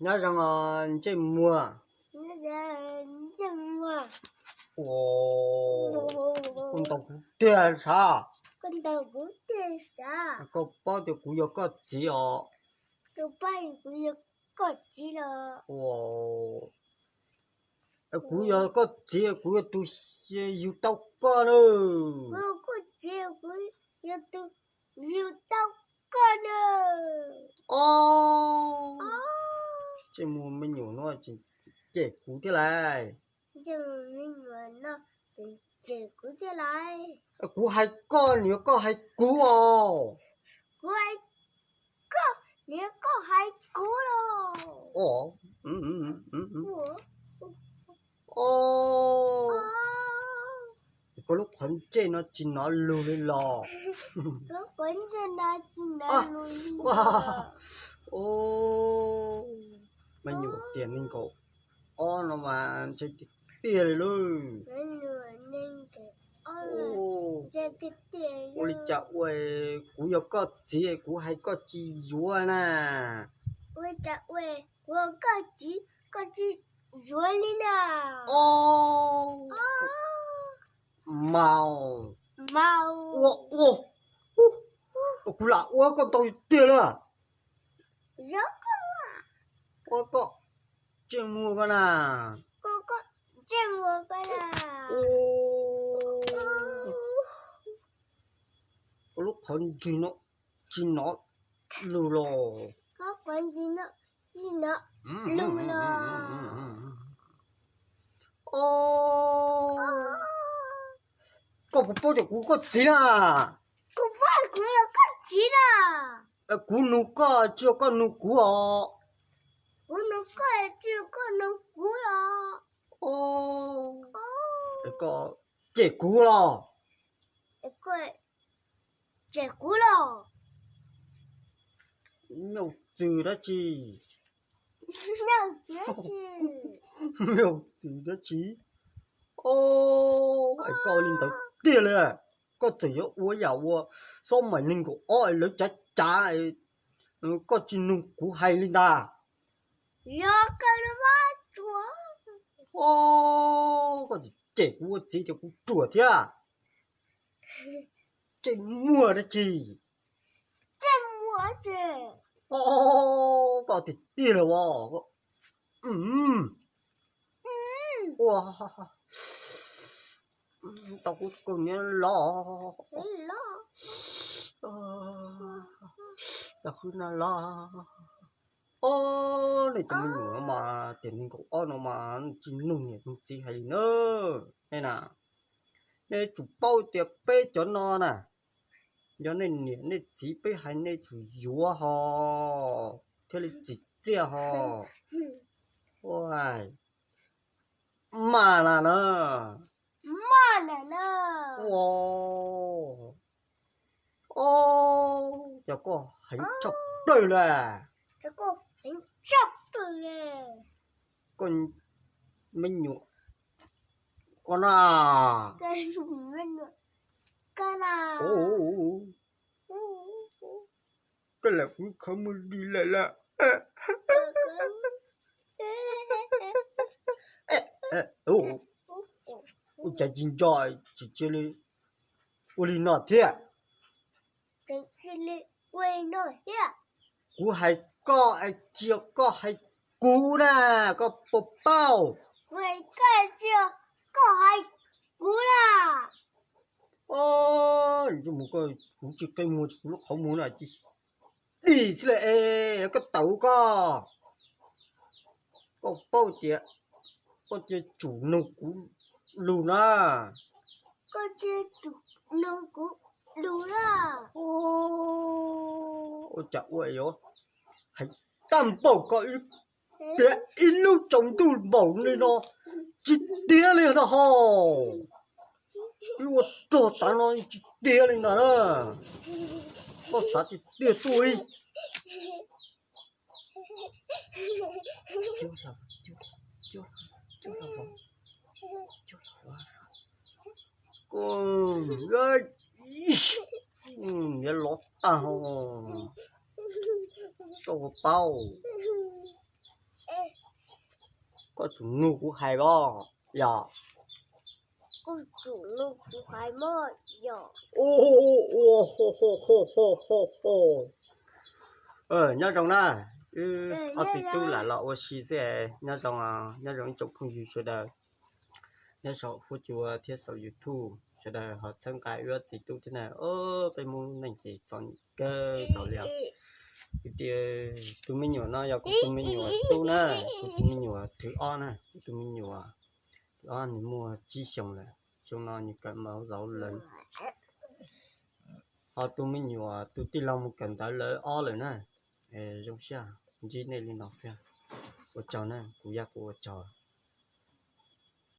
Nyob zoo os ntsej muag. Ua, koj ntaus kuv tiag sav? Koj paub tias kuv yog koj txiv os. Ua, kuv yog koj txiv, kuv yog tus yug tau koj na. Os, ntsej muag me nyuam no tseem cem kuv thiab lauj. Kuv hais koj, nws yog koj hais kuv os. Koj lub qhov ntsej no tsis hnov lus li los? Me nyuam tiam nees nkaum ob no mas ntshai tiag tiag li lauj. Ua li cas ua, kuv yog koj txiv kuv hais koj tsis yuav na. Mas ua, ua, kuv lam ua koj ntau tiag na. Ua koj ntsej muag ko na. Koj lub qhov ntsej no tsis hnov lus los? Koj puas paub tias kuv koj txiv na? Kuv nug koj tsis yog koj nug kuv os. Koj cem kuv los? Nyuj txwv dab tsi? Nyuj txwv dab tsi? Koj li ntawd tiag li. Koj txawm yuav ua yam ua xob mais nees nkaum ob lawv cav cav, koj tsis nug kuv hais li ntag. Koj tseem cem kuv ua txiv tias kuv ruam thiab. Ntsej muag dab tsi? Koj tiag tiag li os. Ua, tau kuv koj niam los, tau kuv na los. Nej cov me nyuam no mas tiam nees nkaum ob no mas tsis nug niam nug txiv hais li na. Nej na, nej tsum paub tias peb cov no na, yog nej niam nej txiv peb hais nej tsum yuav ho, thiaj li txim txiaj ho. Mas na na. Cov koj heev tshaj plaws li. Koj me nyuam ko na. Koj lam kuv khov muag di lawm lawm. Ua cas tsis nco, tsis cia li ua li no thiab. Kuv hais koj es tsis yog koj hais kuv na, koj puas paub? Kuv tsis qe muag, kuv lub qhov muag no tsis dig xwb li es koj tawv koj. Koj paub tias koj cia tsum nug kuv lus na. Ua cas ua yuav heev tag npaum koj ib tiam ib lub tsaus ntuj npaum li no tsis tiav li ntag ho. Ib ua rog tav no tsis tiav li ntag na. Koj xav tiag tiag tuaj ib. Koj niam lov tag ho. Koj puas paub? Koj tsum nug kuv hais os, yog. Ua, ua, ua, ho, ho, ho, ho, ho. Nyob zoo na, wb ob txiv tub lam los ua si xwb. Nyob zoo, nyob zoo ib tsoom phooj ywg sawv daws, nyob saum huab cua thiab saum YouTube sawv daws ho txhawb nqa wb ob txiv tub thiab na. Peb Hmoob neej ces txom nyem kawg nkaus li os. Kuv tias tus me nyuam no yog kuv tus me nyuam tub na, kuv tus me nyuam thib ob na, kuv tus me nyuam thib ob nws muaj tsib xyoos lawm, xyoo no nws kawm mos zauv lawm. Ho tus me nyuam tus tij laug mus kawm ntawv lawv ob lawm na. Zoo siab ntsib nej li no xwb. Ua tsaug na, kuv yog kuv ua tsaug.